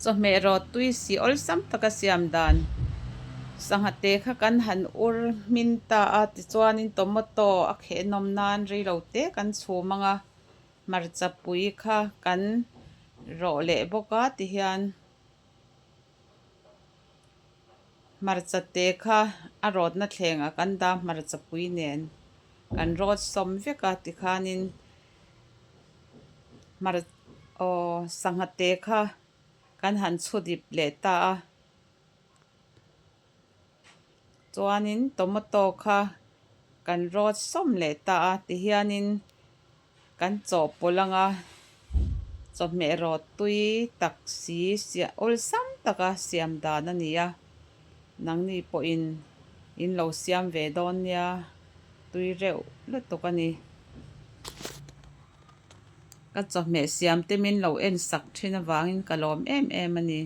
Chawhmeh rawt tui si awlsam taka siam dan sangha te kha kan han ur hmin ta a tichuanin tomato a kheh nawm nan reilo te kan chhum ang a hmarcha pui kha kan rawh leh bawk a tihian hmarcha te kha a rawtna thlengah kan dah hmarcha pui nen kan rawt sawm vek a tikhanin. Hmar aw sangha te kha kan han chhu dip leh ta a chuanin tomato kha kan rawt sawm leh ta a tihianin kan chawhpawlh anga chawhmeh rawt tui tak si awlsam taka siam dan a ni a nangni pawhin in lo siam ve dawn nia tui reuh lutuk a ni. Ka chawhmeh siam te min lo en sak thin avangin ka lawm em em a ni.